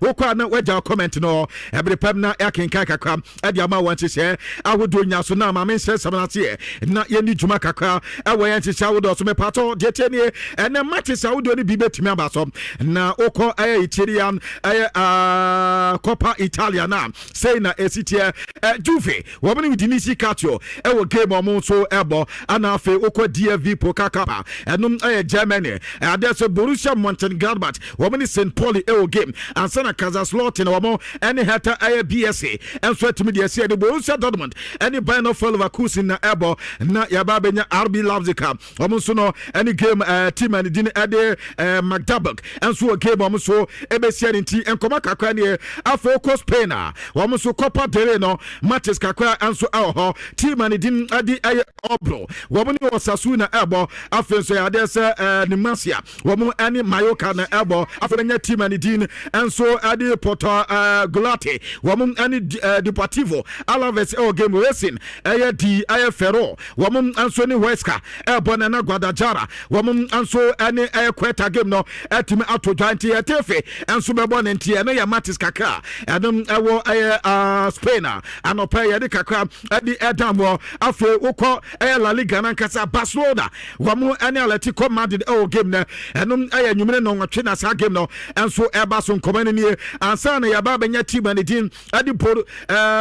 Wokɔ a na wagya comment no ɛbere pɛm na yɛakenkan kakra ɛde ama wɔn. Nhyehyɛ ahodoɔ nya so na maame nhyɛ nsɛm no aseɛ na yɛni dwuma kakra ɛwɔ yɛn nhyehyɛ ahodoɔ so. Mepatɔ deɛ tie nie, ɛnɛ matches ahodoɔ no bi bɛtumi aba so na wokɔ ɛyɛ Italian, ɛyɛ Coppa Italia na sei na ɛsi teɛ. Juve wɔn ne Udinese Calcio ɛwɔ game, ɔmo nso ɛbɔ. Ana afei wokɔ DFB Pokal Cup a, ɛnom ɛyɛ Germany adeɛ sɛ Borussia Mönchengladbach wɔn ne St Pauli ɛwɔ game, ansa na Kaiserslautern wɔn ɛne Hertha ɛyɛ BSC ɛnso atumi deɛ ɛsi ɛde Borussia Dortmund ɛne Bayer Leverkusen na ɛbɔ. Na yɛba abɛnya RB Leipzig a wɔn nso no ɛne game team a ne din ɛde Magdeburg ɛnso wɔ game, wɔn nso ɛbɛsia ne nti nkɔmɔ kakra nie. Afei kɔ Spain a, wɔn nso Copa del Rey no matches kakra nso ɛwɔ hɔ. Team a ne din ɛde ɛyɛ Ebro wɔn ne Osasuna ɛbɔ. Afei nso yɛ adeɛ sɛ Numancia wɔn ɛne Mallorca na ɛbɔ. Afei bɛnya team a ne din nso ɛde Porto Gulate wɔn ɛne Deportivo Alaves ɛwɔ game. Racing ɛyɛ di ɛyɛ Ferrol wɔn nso ne Huesca ɛbɔ. Nana Guadalajara wɔn nso ɛne ɛyɛ Quetta game no ɛtumi ato dwa nti Getafe nso bɛbɔ ne nti ɛno yɛ matches kakra ɛno ɛwɔ ɛyɛ Spain a anɔpɛ yɛde kakra ɛde ɛdam wɔ. Afei wokɔ ɛyɛ La Liga nankasa, Barcelona wɔn ɛne Atletico Madrid ɛwɔ game no, ɛno ɛyɛ nwumire 8 na saa game no ɛnso ɛba so. Nkɔmɔ no nie ansa na yɛba abɛnya team a ne din ɛde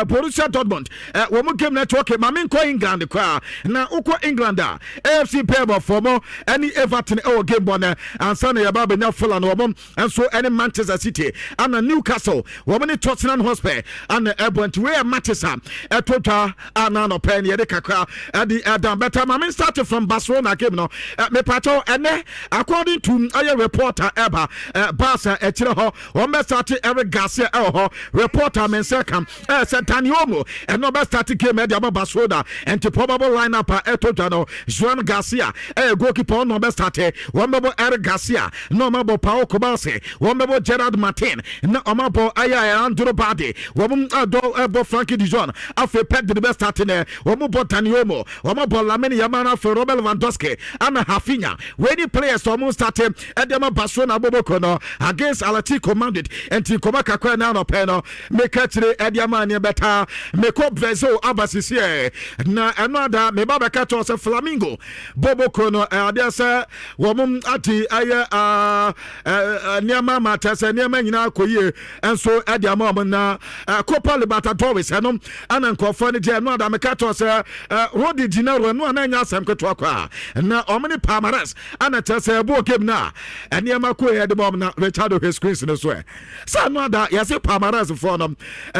Borussia Dortmund wɔn game no ɛkyɛ. Okay, maame nkɔ England koraa na wokɔ England a, AFC Bournemouth wɔn ɛne Everton ɛwɔ game bɔ no ansa na yɛba abɛnya Fulham wɔn nso ɛne Manchester City, ana Newcastle wɔn ne Tottenham Hotspur ana ɛbɔ. Nti wei yɛ matches a ɛto dwa ana anɔpɛ ne yɛde kakra ɛde ɛdan bɛta. Maame start from Barcelona game no. Mepatɔ ɛnɛ, according to ɛyɛ reporter ɛba Barca ɛkyerɛ hɔ, wɔn bɛ start Eric Garcia ɛwɔ hɔ. Reporter me nsa kam ɛyɛ sɛ Dani Olmo ɛno bɛ start game ɛde ama Barcelona. Nti probable lineup a ɛto dwa no, Joan Garcia ɛyɛ goalkeeper, ɔno bɛ start. Wɔn bɛbɔ Eric Garcia na wɔn abɔ Pau Cubarsi, wɔn bɛbɔ Gerard Martin na wɔn abɔ ɛyɛ Alejandro Balde, wɔn ɛdɔ ɛbɔ Frenkie de Jong. Afei Pedri bɛ start nɛ, wɔn bɔ Dani Olmo, wɔn abɔ Lamine Yamal, afei Robert Lewandowski ana Raphinha. Wei ni players a wɔn start ɛde ama Barcelona aboboko no against Atletico Madrid. Nti nkɔmɔ kakra na anɔpɛ no meka kyerɛ ɛde ama neɛ bɛta. Mekɔ Brazil aba sisiɛ na ɛno ada meba bɛka kyerɛ sɛ Flamengo boboko no adeɛ sɛ wɔn ate ɛyɛ nneɛma ma kyerɛ sɛ nneɛma nyinaa kɔ yie nso ɛde ama wɔn na Copa Libertadores ɛno ɛna nkurɔfoɔ no gye. Ɛno ada meka kyerɛ sɛ Rio de Janeiro ɛno a na ɛnyɛ asɛm ketewa koraa na wɔn ne Palmeiras ɛna kyerɛ sɛ ɛbɔ game no a nneɛma kɔ yɛ de ma wɔn. Na Richard hwɛ screens no so ɛ sɛ ɛno ada yɛse Palmeiras foɔ no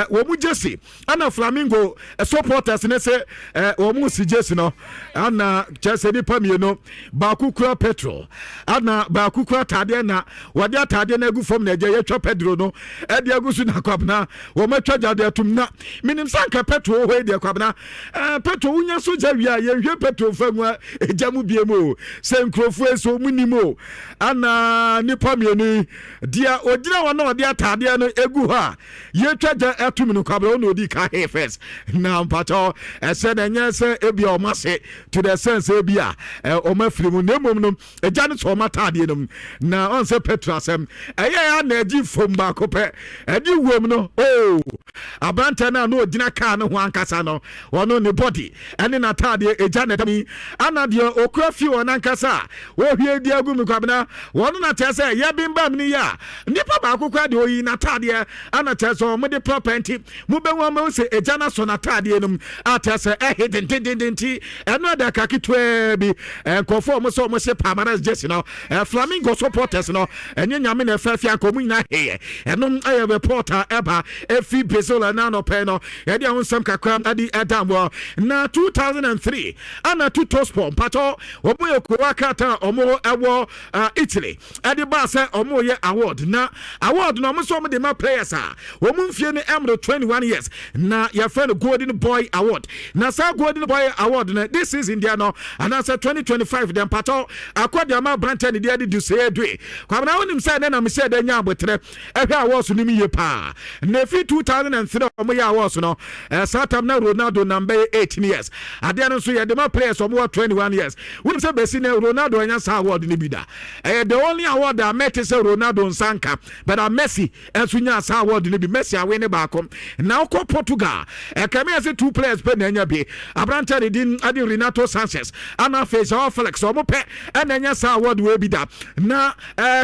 wɔn mu jersey ɛna Flamengo supporters ne sɛ wɔn mu si jersey no, ɛna kyerɛ sɛ nipa mmienu, baako kura petrol ɛna baako kura ataadeɛ na wɔde ataadeɛ no agu fam na ɛgya yɛtwa petrol no ɛde agu so na Kwabena wɔn atwa gya de atum. Na menim sɛ anka petrol hɔ yi deɛ, Kwabena, petrol wonya so gya wie a, yɛnhwɛ petrol fa mu egya mu bie mu o sɛ nkurɔfoɔ yi so wɔn nim o. Ɛna nipa mmienu yi deɛ ogyina hɔ na ɔde ataadeɛ no egu hɔ a yɛtwa gya atum no, Kwabena, ɔna odi ka he first na mpakyɛw ɛsɛ na ɛnyɛ sɛ ebi a ɔmo ase to the sense ebi a ɔmo afiri mu, na mmom no egya no sɛ ɔmo ataadeɛ no mu na ɔn sɛ petrol asɛm ɛyɛ ya na ɛgye fam baako pɛ ɛde wuom no oo. Aberanteɛ no a na ogyina kaa no ho ankasa no, ɔno ne body ɛne n'ataadeɛ egya na ɛda mi, ana deɛ okura fi wɔn ankasa a wɔhwie di agu mu, Kwabena, wɔn na kyerɛ sɛ yɛbembam ne yɛ a nipa baako koraa deɛ oyi n'ataadeɛ ana kyerɛ sɛ wɔn de prɔpɛ nti mobɛhu ama sɛ egya no asɔ n'ataadeɛ no mu a kyerɛ sɛ ɛhe dendendenden. Nti ɛno ɛda ka ketewaa bi nkurɔfoɔ a wɔn sɛ wɔn hyɛ Palmeiras jersey no, Flamengo supporters no, ɛnyɛ Nyame na ɛfɛ fia nka wɔn nyinaa heyɛ. Ɛno ɛyɛ report a ɛba efi Brazil ɛna anɔpɛ no yɛde ɛho nsɛm kakra ɛde ɛda wɔ. Na 2003 ana Tuttosport mpatɔ wɔn yɛ kowa krataa a wɔn ɛwɔ Italy ɛde baa sɛ wɔn yɛ award, na award no wɔn nso wɔn de ma players a wɔn mfie no ɛmoro 21 years na yɛfrɛ no Golden Boy Award. Na saa Golden Boy Award no, this season deɛ no anaasɛ 2025 deɛ, mpatɔ akɔ deɛ ama aberanteɛ ne deɛ de Desire Doue. Kwabena, wonim sɛ ɛnɛ na mehyɛ dɛ nya abotrɛ ɛhwɛ awards no mu yie paa na ɛfiri 2003 a wɔyɛ awards no, saa tam na Ronaldo nam bɛyɛ 18 years. Adeɛ no nso yɛde ma players wɔn wɔ 21 years. Wonim sɛ bɛsi nɛ Ronaldo anya saa award no bi da? Ɛyɛ the only award a mɛte sɛ Ronaldo nsa nka, but I'm Messi nso nyaa saa award no bi. Messi awe ne baako. Na wokɔ Portugal, ɛkame yɛ sɛ two players pɛ na anya bi. Aberanteɛ ne din ade Renato Sanchez ana afei Joao Felix, ɔmo pɛ ɛna anya saa award wei bi da. Na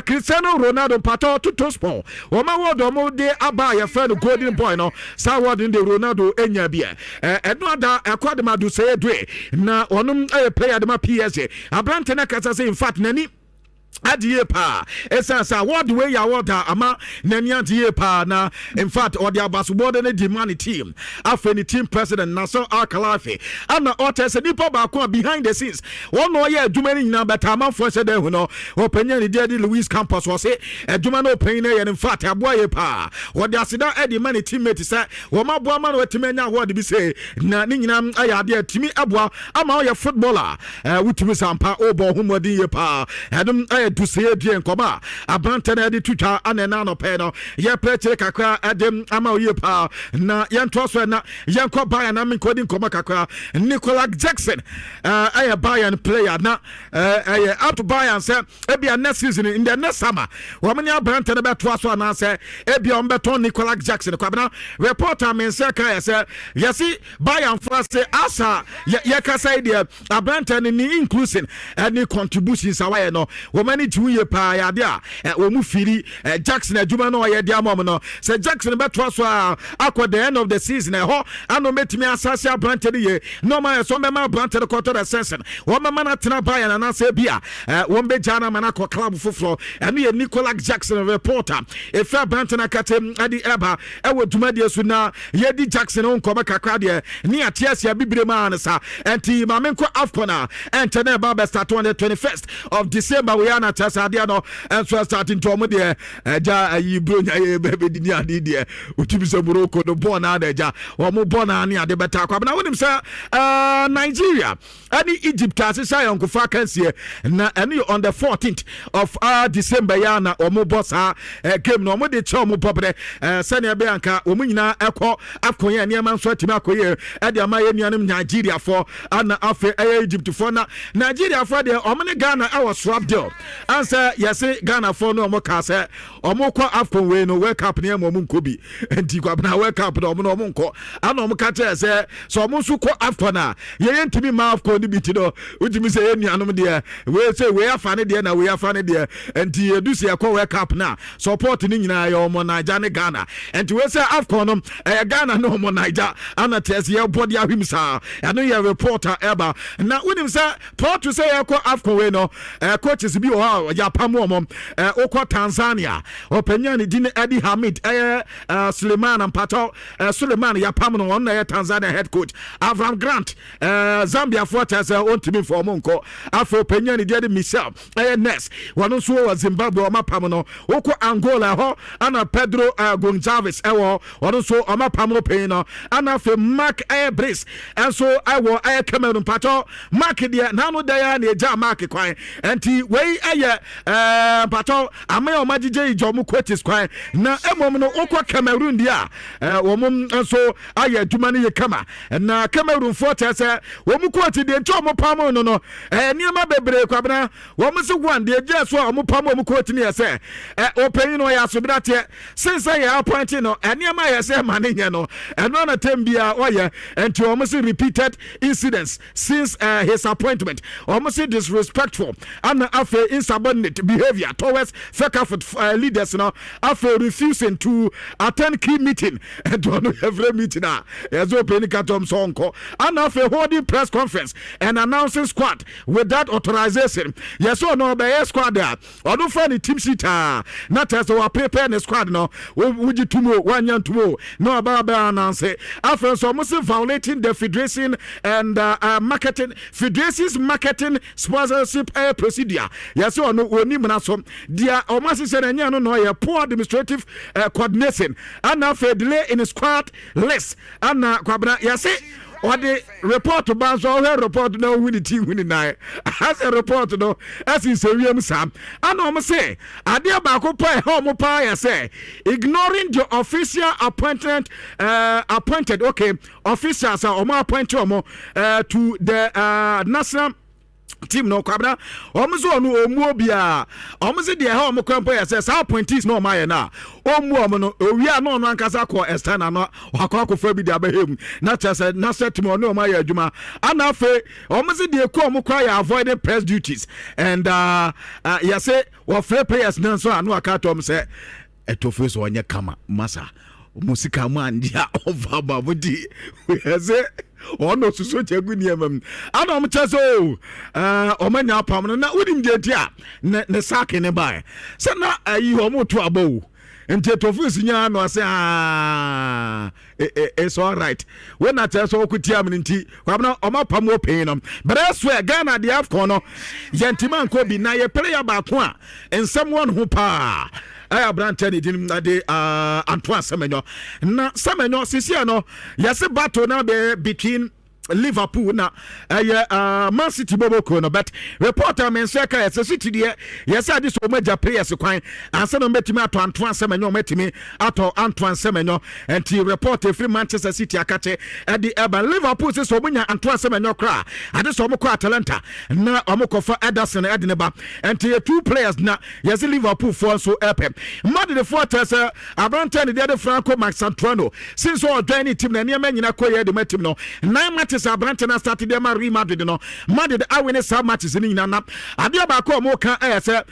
Cristiano Ronaldo mpatɔ Tuttosport wɔn award ɔmo de aba a yɛfrɛ no Golden Boy no, saa award no de Ronaldo anya bi. Ɛno ada ɛkɔ de ma Duseye Due, na ɔnom ɛyɛ player de ma PSG. Aberante no kasa sɛ in fact n'ani ade yie paa ɛsiane sɛ award wei yɛ award a ama n'ani agye yie paa, na in fact ɔde abasobɔde no di ma ne team, afei ne team president Nasser Al-Khelaifi, ana ɔkyɛ sɛ nipa baako a behind the scenes wɔn na ɔyɛ adwuma no nyinaa bɛta amanfoɔ hyɛ dɛ hu no, ɔpanyin ne deɛ de Luis Campos. Ɔse adwuma no ɔpanyin no yɛ no in fact aboa yie paa. Wɔde aseda ɛde ma ne teammate sɛ wɔn aboa ma no watumi anya award bi sɛ, na ne nyinaa ayɛ adeɛ atumi aboa ama ɔyɛ footballer wotumi sampa ɔbɔ ho mmɔden yie paa. Ɛnom ɛyɛ dusee die nkɔmɔ a aberantɛ no ɛde to twa ana ɛna anɔpɛ no yɛpɛ kyerɛ kakra ɛde ama wo yie paa. Na yɛntoa so ɛna yɛnkɔ Bayern na menkɔdi nkɔmɔ kakra. Nicolas Jackson ɛyɛ Bayern player, na ɛyɛ up to Bayern sɛ ebia next season, in the next summer, wɔn ne aberantɛ no bɛtoa so anaasɛ ebia wɔn bɛtɔn Nicolas Jackson. Kwabena, report a me nsa ka yɛ sɛ yɛsi Bayern fo ase asa yɛkasa yi deɛ, aberantɛ no ne inclusion ɛne contributions a wayɛ no, wɔn ani gye wo yie paa. Yɛ ade a wɔn mu firi Jackson adwuma no ɔyɛ de ama wɔn no, sɛ Jackson bɛtoa so a akɔ the end of the season, ɛhɔ ano bɛtumi asase aberantɛ no yie na ɔma yɛ sɛ ɔbɛma aberantɛ no kɔtɔ the season, wɔn bɛma no atena Bayern anaasɛ bi a wɔn bɛgya no ama no akɔ club foforɔ. Ɛno yɛ Nicolas Jackson reporter efi aberantɛ no akate ɛde ɛba ɛwɔ dwumadie so, na yɛdi Jackson ho nkɔmɔ kakra deɛ ne ate ase abibire mu a ne sa. Ɛnti maame nkɔ AFCON a ɛnkyɛ na ɛba bɛ start on the 21st of December. Wei ana kyerɛ sɛ adeɛ no ɛnso ɛ start, nti ɔmo deɛ ɛgya ayi buronya yɛ bɛbɛdi ne ade deɛ wotumi sɛ Morocco no bɔɔl naa na ɛgya wɔn bɔɔl naa ne ade bɛta akɔ abena. Wonim sɛ Nigeria ɛne Egypt ahyehyɛ ayɔnkofa akansie, na ɛno yɛ on the 14th of December yɛ na wɔn bɔ saa game no. Wɔn de kyɛ wɔn bɔberɛ sɛnea ɛbɛyɛ anka wɔn nyinaa ɛkɔ AFCON yɛ nneɛma nso atumi akɔ yie ɛde ama yɛ nuanom Nigeriafoɔ ana afei ɛyɛ Egyptfoɔ. Na Nigeriafoɔ deɛ, wɔn ne Ghana ɛwɔ swap deal ansɛ yɛse Ghanafoɔ no wɔn kaa sɛ wɔn kɔ AFCON wei no, World Cup ne ɛma wɔn nkɔ bi. Nti Kwabena, World Cup no wɔn no wɔn nkɔ, ana wɔn ka kyerɛ sɛ wɔn nso kɔ AFCON a, yɛyɛ ntumi ma AFCON no bi. Ti no wotumi sɛ yɛ nuanom deɛ, wei sɛ wei afa ne deɛ na wei afa ne deɛ, nti yɛdu sɛ yɛkɔ World Cup na support ne nyinaa yɛ ɔmo Naija ne Ghana. Nti wei sɛ AFCON no ɛyɛ Ghana ne ɔmo Naija ana kyerɛ sɛ yɛbɔ de ahwim saa. Ɛno yɛ report a ɛba. Na wonim sɛ pɔɔto sɛ yɛkɔ AFCON wei no, coaches bi wɔ hɔ a yɛapam wɔn. Wokɔ Tanzania, ɔpanyin a ne din ɛde Hamid ɛyɛ Suleiman Mpatɔ Suleiman, yɛapam no, ɔno na ɛyɛ Tanzania head coach. Avram Grant, Zambiafoɔ kyerɛ sɛ ɔntumi mfa ɔmo nkɔ. Afei ɔpanyin a ne din de Michel ɛyɛ nurse, wɔno nso wɔ Zimbabwe, ɔmo apam no. Wokɔ Angola ɛhɔ ana Pedro Gonçalves ɛwɔ, ɔno nso ɔmo apam no panyin no. Ana afei Mark ɛyɛ Brice ɛnso ɛwɔ ɛyɛ Cameroon. Mpatɔ Mark deɛ, n'ano da ya na egya Mark kwan. Nti wei ɛyɛ mpatɔ aman a ɔmo agyegye yi gya ɔmo coaches kwan. Na emom no wokɔ Cameroon deɛ a, wɔn nso ayɛ adwuma no yɛ kama, na Cameroonfoɔ kyerɛ sɛ wɔn coach deɛ nti ɔmo pam no nneɛma bebree. Kwabena, wɔn si one deɛ gye so a wɔn pam wɔn coach no yɛ sɛ ɔpanyin no ɔyɛ asobedateɛ sinsa yɛ appoint no, nneɛma yɛ sɛ ɛma ne nyɛ no ɛno ana tɛm bia ɔyɛ. Nti wɔn si repeated incidents since his appointment, wɔn si disrespectful ana afei insubordinate behaviour towards Fecafoot leaders no, afei refusing to attend key meeting. Nti ɔno every meeting a yɛsɛ ɔpanyin katɔm sɛ ɔnkɔ, ana afei holding press conference and announcing squad without authorization. Yɛsɛ ɔno ɔbɛyɛ squad a ɔno fa ne team sheet a na kyerɛ sɛ waprepare ne squad no, wogye tum o, wanya ntum o, na ɔbaa bɛɛ announce. Afei nso ɔmo se violating the federation and marketing federation's marketing sponsorship procedure. Yɛsɛ ɔno wɔni mmara so deɛ ɔmo ahyehyɛ no ɛnyɛ no na ɔyɛ poor administrative coordination, ana afei delay in squad list. Ana Kwabena, yɛse ɔde report ba nso, ɔhwɛ report na ɔhu ne ti hu ne nan asɛ report no ɛsi nsɛ wiem saa. Ana ɔmo sɛ adeɛ baako pa ɛha ɔmo paa yɛ sɛ ignoring the official appointment, appointed, okay, officials a ɔmo appoint ɔmo to the national Team no, Kwabena, wɔn nso ɔno ɔmu obiara. Wɔn nso deɛ ɛha wɔn kora mpo yɛ sɛ saa appointees na wɔn ayɛ no a ɔmmu wɔn no, owia na ɔno ankasa kɔ external no, wakɔ akɔfa bi de abɛhɛ mu na kyerɛ sɛ na sɛ team ɔne wɔn ayɛ adwuma. Ana afei wɔn nso deɛ eku wɔn kora yɛ avoiding press duties and yɛsɛ wɔfrɛ players no nso a no aka atɔ wɔn sɛ ɛtɔfo so ɔnyɛ kama masa mo sika mo andi a ɔfa ma mo di. Yɛsɛ ɔno soso kyɛ gu nneɛma mu ana ɔmo kyɛ sɛ o ɔmo anya apam no na wonim deɛ nti a ne saake ne baeɛ sɛ na ayi ɔmo to abɔ o, nti etofo si nyaa no ɔsɛ aa, it's all right. Wɔn na kyerɛ sɛ ɔkò tia mu no, nti Kwabena, ɔmo apam wɔ pɛn no. But elsewhere, Ghana deɛ, AFCON no yɛntumi ankɔ bi na yɛ player baako a nsɛm wɔ ne ho paa ɛyɛ aberanteɛ ne din de Antoine Semenyo. Na Semenyo sisia no, yɛse battle na bɛ between Liverpool na ɛyɛ Man City bɔbɔ no, but report a me nsa ka, yɛsɛ City deɛ, yɛsɛ ade sɛ ɔmo agya players kwan ansa na ɔmo bɛtumi atɔ Antoine Semenyo. Ɔmo atumi atɔ Antoine Semenyo, nti report efiri Manchester City akakye ɛde ɛba Liverpool sɛ ɔmo nya Antoine Semenyo koraa, ade sɛ ɔmo kɔ Atalanta na ɔmo kɔfa Ederson ɛde ne ba. Nti yɛ two players na yɛsɛ Liverpool foɔ nso ɛpɛ. Madrid foɔ kyerɛ sɛ aberanteɛ ne deɛ de Franco Mastantuono, since ɔjoin ne team na nneɛma nyina kɔ yɛ de ma team no. Nine matches aberante no start de ma Real Madrid no, Madrid awe ne saa matches no nyina. Na adeɛ baako a ɔmo ka ɛyɛ sɛ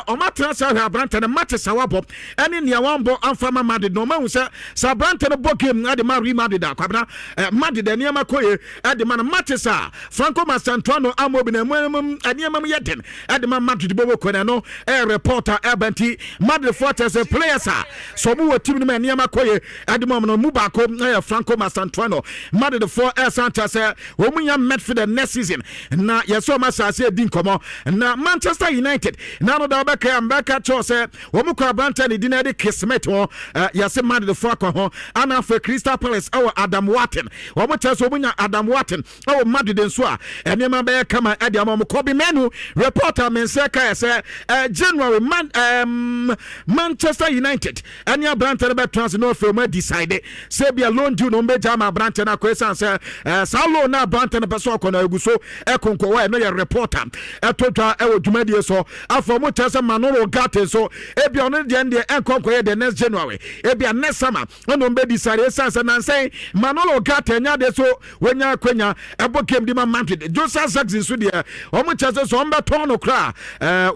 ɔmo atena sɛ ahwɛ aberante no matches a wabɔ ɛne nea wambɔ amfa ma Madrid no, ɔmo ahu sɛ aberante no bɔ game ɛde ma Real Madrid a, Kwabena, Madrid nneɛma kɔ yie ɛde ma no. Matches a Franco Mastantuono amma bi na ɛmu nneɛma mu yɛ den ɛde ma Madrid bɔbɔ kɔ no ɛyɛ reporter ɛba. Nti Madrid foɔ kyerɛ sɛ players a sɛ ɔmo wɔ team no mu nneɛma kɔ yie ɛde ma ɔmo no mu baako ɛyɛ Franco Mastantuono. Madrid foɔ ɛsan kyerɛ sɛ wɔn nya midfielder next season na yɛsɛ ɔmo asase edi nkɔmɔ. Na Manchester United na no da ɔbɛka yɛ mbɛka kyerɛw sɛ wɔn kɔ aberante ne din ɛde Kismet ho. Yɛsɛ Madrid foɔ akɔ ho, ana afei Crystal Palace ɛwɔ Adam Wharton. Wɔn kyerɛ sɛ wɔn nya Adam Wharton ɛwɔ Madrid nso a, nneɛma bɛyɛ kama ɛde ama wɔn. Kobbie Mainoo, reporter mensɛ kae sɛ January man, Manchester United ɛne aberante no bɛtena ase na ɔfɛ wɔn adecide sɛ bia loan deal no wɔn bɛgya ama aberante no akɔ, ɛsiane sɛ saa loan na aberante no pɛ sɛ ɔkɔ no agu so ɛkonkɔwɔ. Ɛno yɛ reporter ɛto dwa ɛwɔ dwumadie so. Afɔ wɔn kyerɛ sɛ Manolo Ugarte nso, ebia ɔno deɛ ɛnkɔ nkɔyɛ the next January, ebia next summer ɛna wɔn bɛ decide, ɛsiane sɛ nansɛn Manolo Ugarte ɛnya de so wɔnya akwanya ɛbɔ game de ma Madrid. Joshua Zirkzee nso deɛ, wɔn kyerɛ sɛ wɔn bɛtɔn no koraa,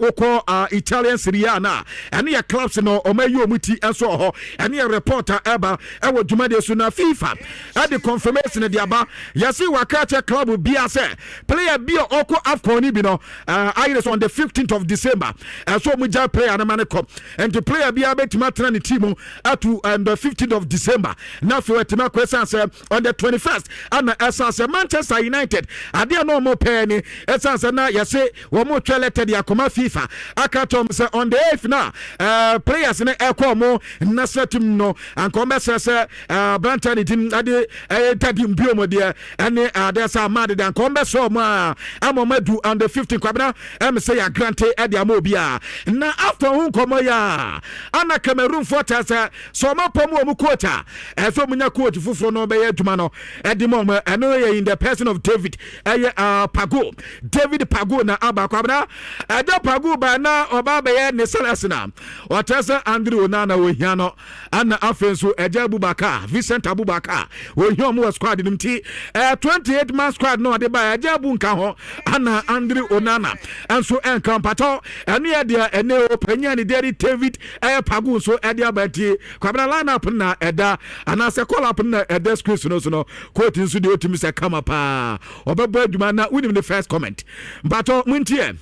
wokɔ Italian Serie A na ɛne yɛ clubs no wɔn ayi wɔn ti nso wɔ hɔ. Ɛne yɛ reporter ɛba ɛwɔ dwumadie so. Na FIFA ɛde confirmation de aba, yɛsi waka kyɛ club bia sɛ player bi a ɔkɔ AFCON ni bi no ayere so on the 15th of December ɛso ɔmo gya player no ma ne kɔ. Nti player bi a bɛtumi atena ne team ato on the 15th of December na afei watumi akɔ, ɛsiane sɛ on the 21st ana ɛsiane sɛ Manchester United adeɛ na ɔmo pɛɛ ni, ɛsiane sɛ na yɛse wɔn twɛ letter de akɔma FIFA aka kyerɛ wɔn sɛ on the 8th na players no ɛkɔ ɔmo national team no, anka wɔn bɛsrɛ sɛ aberanteɛ ne din ɛde ɛyɛ Dadi Mbeumo deɛ ɛne adeɛ sɛ ama dede, anka wɔn bɛsrɛ wɔn a ama wɔn adu on the 15. Kwabena, ɛm sɛ yɛ agrante ɛde ama obi a na afɔ ho nkɔmɔ yɛ a, ana Cameroon foɔ kyerɛ sɛ wɔn apɔm wɔn coach a, ɛsɛ wɔn nya coach foforɔ na ɔbɛyɛ adwuma no ɛde ma wɔn. Ɛno yɛ in the person of David ɛyɛ Pago, David Pago na aba. Kwabena, ɛda Pago ba na ɔba bɛyɛ ne sɛlɛs na ɔkyerɛ sɛ Andre Onana ohia no, ana afei nso ɛgya Abubakar, Vincent Abubakar ohia ɔmo wɔ squad no ti 28 man squad na ɔde ba, ɛgya Abu nka ho, ana Andre Onana nso ɛnka mpatɔ. Ɛno yɛ deɛ ɛne o panyin a ne deɛ de David ɛyɛ Pago nso ɛde aba. Nti Kwabena, line up na ɛda anaasɛ call up na ɛda screen so no so no, coach nso deɛ otumi sɛ kama paa ɔbɛbɔ adwuma na wonim ne first comment. Mpatɔ muntiɛ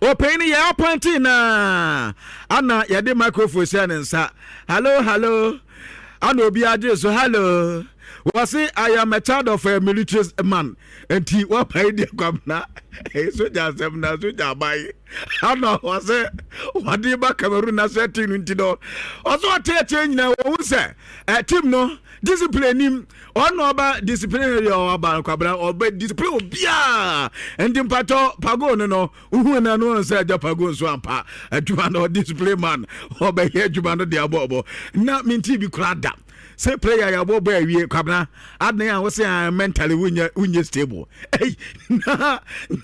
ɔpanyin no yɛ appointee na ana yɛde microphone hyɛ ne nsa, "Hello, hello," ana obi agye so, "Hello." Wɔse, "I am a child of a military man." Nti wapae deɛ, Kwamna, ɛyɛ sogya asɛm na sogya aban ana wɔsɛ wɔde ba Cameroon national team no. Nti no ɔsɛ ɔteɛteɛ nyinaa wɔhu sɛ team no discipline nim, ɔno ɔba disciplinary a ɔba, Kwabena, ɔbɛ discipline obiara. Nti mpatɔ Pago no wohu na no sɛ agya Pago nso ampa adwuma no, discipline man, ɔbɛyɛ adwuma no de abɔbɔ na menti bi koraa da. Sɛ player yɛabɔ bɔ awie Kwabena adɛn a wosɛ a mentally wonyɛ wonyɛ stable. Ei na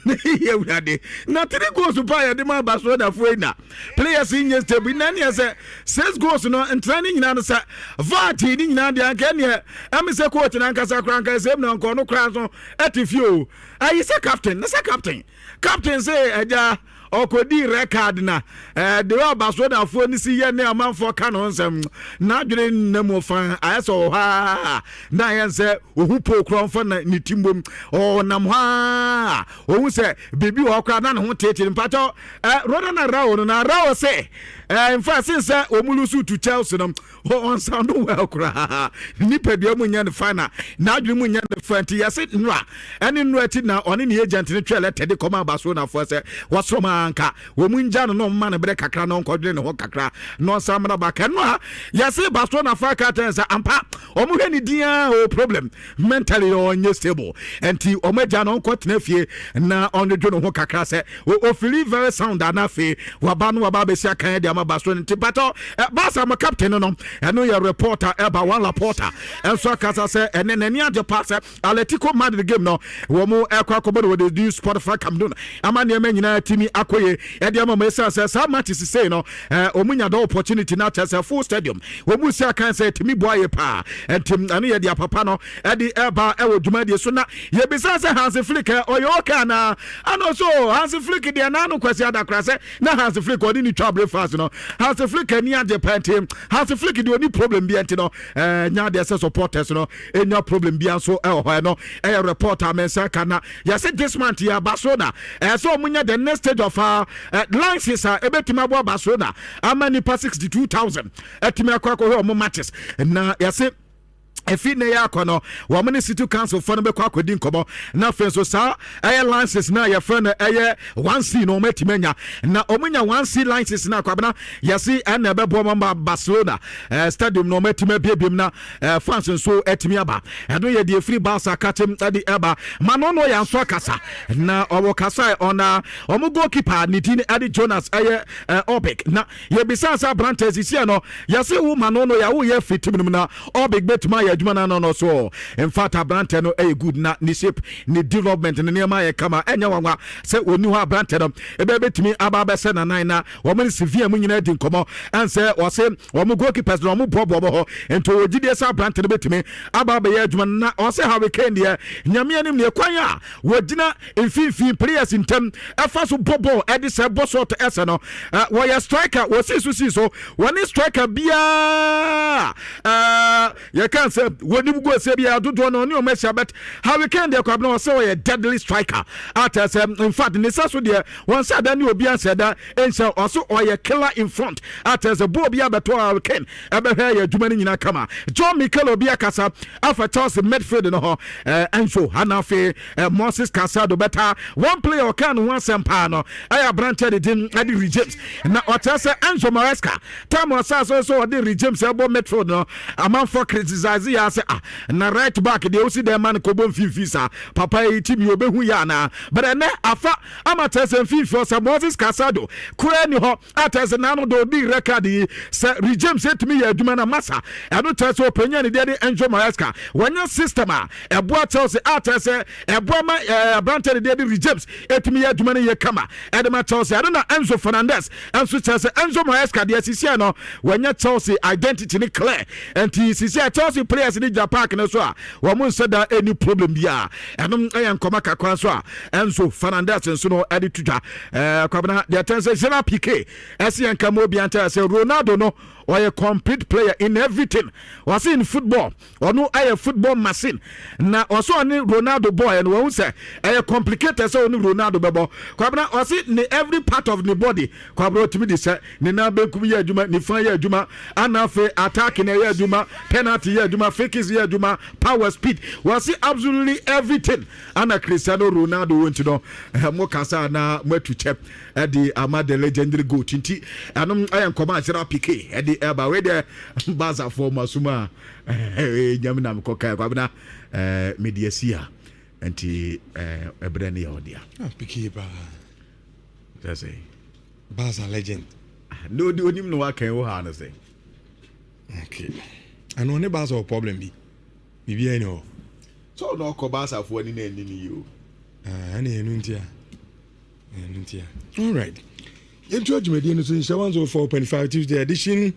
na yɛ awurade na three goals pa yɛde ma Barcelonafoɔ yi na players yi nyɛ stable na neɛ sɛ six goals no ntra ne nyinaa no sɛ VAT ne nyinaa deɛ anka neɛ ɛme sɛ coach no ankasa koraa anka sɛ mu na nkɔ no koraa so ɛte fie o ayi sɛ captain ne sɛ captain captain sɛ agya Ɔkɔdii record na eh, the way Barcelonafoɔ no si yɛ ne amanfoɔ ka ne ho nsɛm n'adwene nna mu fa ayɛ sɛ ɔwɔ hɔ a na ayɛ sɛ ɔhu poo korɔ mfa na ne ti mbom ɔnam hɔ a ɔhu sɛ biribi wɔ hɔ koraa na ne ho teetee mpakyɛw eh, Ronan Araujo no na Araujo sɛ eh, in fact since sɛ wɔn lose to Chelsea no Ɔnsan no well koraa. Ne nipadua mu nyɛ no fine na n'adwene mu nyɛ no fine nti yɛse nnora ɛne nnora akyi na ɔne ne agent no twɛɛ lɛtɛ de kɔmaa Barcelonafoɔ sɛ wɔsrɛ wɔn anka wɔn ngya no na wɔmma no berɛ kakra na ɔnkɔdwene ne ho kakra na ɔnsan mmra back. Ɛno a yɛse Barcelonafoɔ aka akyerɛ no sɛ ampa wɔn hwɛ ne din ara ɔwɔ problem mentally ɔnyɛ stable nti wɔn agya no ɔnkɔ tena fie na ɔnwodwo ne ho kakra sɛ ofili very sound ana afei waba no waba abɛsi akan de ama Barcelona nti patɔ Barca mo captain no no ɛno yɛ reporter ɛba wɔn Laporta ɛnso akasa sɛ ɛnɛ n'ani agye paa sɛ Atletico Madrid game no wɔn ɛkɔ akɔbɔ no wɔ the new Spotify Camp Nou ama nneɛma nyinaa tumi akɔ yie ɛde ama wɔn ɛsiane sɛ saa match sisei no wɔn nya the opportunity na kyerɛ sɛ full stadium wɔn mu si akan sɛ ɛtumi boa yɛ paa nti ɛno yɛ deɛ papa no ɛde ɛba ɛwɔ dwumadie so na yɛbisa sɛ Hansi Flick ɔyɛ okay anaa ana so Hansi Flick deɛ n'ano kwasi adakora sɛ na Hansi Flick ɔne ne twa breakfast no Hansi Flick ani agye paa nti Hansi Flick deɛ ɔni problem bi nti no ɛɛ nya deɛ sɛ supporters no enya problem bi nso ɛwɔ hɔ ɛno ɛyɛ report a mɛnsa ka na yɛsɛ this month yɛ Barcelona ɛɛ sɛ ɔmo nya the next stage of uh, license a ebetumi aboa Barcelona ama nipa 62,000 ɛtumi akɔ akɔhwɛ ɔmo matches na yɛsɛ efi ne yɛ akɔ no wɔn ne city council fo no bɛkɔ akɔdi nkɔmɔ na afei nso saa ɛyɛ license na yɛfrɛ no ɛyɛ one c na wɔn atumi anya na wɔn nya one c license na akwabena yɛsi ɛna ɛbɛboa wɔn ma Barcelona ɛɛ stadium na wɔn atumi abiebiem na ɛɛ fans nso atumi aba ɛno yɛ deɛ efiri Barca kakyem ɛde ɛba ma no no yɛn nso akasa na ɔwɔ kasa ɔna wɔn goalkeeper ne din ɛde Jonas ɛyɛ ɛɛ Obik na Yɛbisaa sɛ aberanteɛ sisiɛ no yɛse wo ma no no yɛ woyɛ firi team no mu na Orbig bɛtumi ayɛ adwuma no ano no so. In fact aberanteɛ no ɛyɛ good na ne shape ne development ne nneɛma ayɛ kama ɛnyɛ nwanwa sɛ ɔni hɔ aberanteɛ no ɛbɛ bɛtumi aba abɛsɛ nanan na wɔn ne Sevilla mu nyinaa di nkɔmmɔ ɛnsɛ wɔse wɔn goalkeepers no wɔn boaboa wɔn hɔ nti ɔwɔ gyidie sɛ aberanteɛ no bɛtumi aba abɛyɛ adwuma no na ɔse Harry Kane deɛ Nyame anim neɛ kwan a wɔgyina mfimfini players ntam ɛfa so bɔ bɔɔl ɛde sɛ bɔ shot ɛsɛ no wɔyɛ striker wɔsi so si so wɔne striker biara yɛka sɛ wɔnim goal sɛ biara dodoɔ no ɔne ɔmo ahyia but Harry Kane deɛ kwabena ɔsɛ ɔyɛ deadly striker atɛ sɛ in fact ne sɛ so deɛ wɔn sɛ da ne obi ansɛ da nhyɛ ɔso ɔyɛ killer in front atɛ sɛ bɔɔl bi abɛtɔ Harry Kane ɛbɛhwɛ yɛ adwuma no nyinaa kama John Mikel Obi akasa afa Chelsea midfield no hɔ Enzo ana afei Moses Caicedo bɛta one player ɔkaa ne ho asɛm paa no ɛyɛ aberanteɛ de din ɛde Reece James na ɔkyerɛ sɛ Enzo Maresca time ɔsaa so sɛ ɔde Reece James ɛbɔ midfield no amanfoɔ criticize yɛ sɛ ah na right back deɛ wosi dɛn ma no kɔbɔ mfimfini saa papa yi team yi obehu yɛ anaa but ɛnɛ afa ama kyerɛ sɛ mfimfini ɔsɛ Moses Caicedo koraa ni hɔ Akyerɛ sɛ n'ano de odi record yi sɛ Reece James etumi yɛ adwuma na masa ɛno kyerɛ sɛ ɔpanyin a ne deɛ de Enzo Maresca wɔanya system a ɛboa Chelsea a kyerɛ sɛ ɛboa ma ɛɛ aberante ne deɛ de Reece James etumi yɛ adwuma no yie kama ɛde ma Chelsea ɛno na Enzo Fernandez nso kyerɛ sɛ Enzo Maresca deɛ sisi no wɔanya Chelsea identity ne clear nti sisi a Chelsea players ne gyina park no so a wɔn nsa da any problem biara ɛno ɛyɛ nkɔmɔ kakra nso a Enzo Fernandez nso no ɛde to dwa ɛɛ kwabena deɛ tɛn sɛ Gerard Piqué ɛsi yɛn nka mu obi ankyɛ sɛ Ronaldo no ɔyɛ complete player in everything ɔsi in football ɔno ɛyɛ football machine na ɔsɛ ɔne Ronaldo bɔɔ ɛno wɔn sɛ ɛyɛ complicated sɛ ɔne Ronaldo bɛbɔ kwabena ɔsi ne every part of ne body kwabena ɔtumi de sɛ ne nan benkum yɛ adwuma nifa yɛ adwuma ana afei attack na ɛyɛ adwuma penalty yɛ adwuma free kicks yɛ adwuma power speed wɔsi absolutely everything Ana Cristiano Ronaldo wɔ nti no eh, mo kasa na mo atu kyɛ ɛde ama the legendary goat nti ɛnom ɛyɛ nkɔmɔ a Gerard Piqué ɛde ɛba wei deɛ Barcafoɔ mo asom a eh, nyam na mekɔ kae kwabena eh, mede asi a nti eh, ɛberɛ no yɛ ɔdea ah, Piqué paa sɛ sɛ Barca legend na odi onim na waka wo ha no sɛ okay. Ano ɔne Barca wɔ problem bi, biribiara ni hɔ. Sɛ ɔno ɔkɔ Barcafoɔ ni na ɛni ni yi o. Ɛne ɛno ntia. All right, yɛntu adwumadie no so nhyɛ 104.5 Tuesday edition.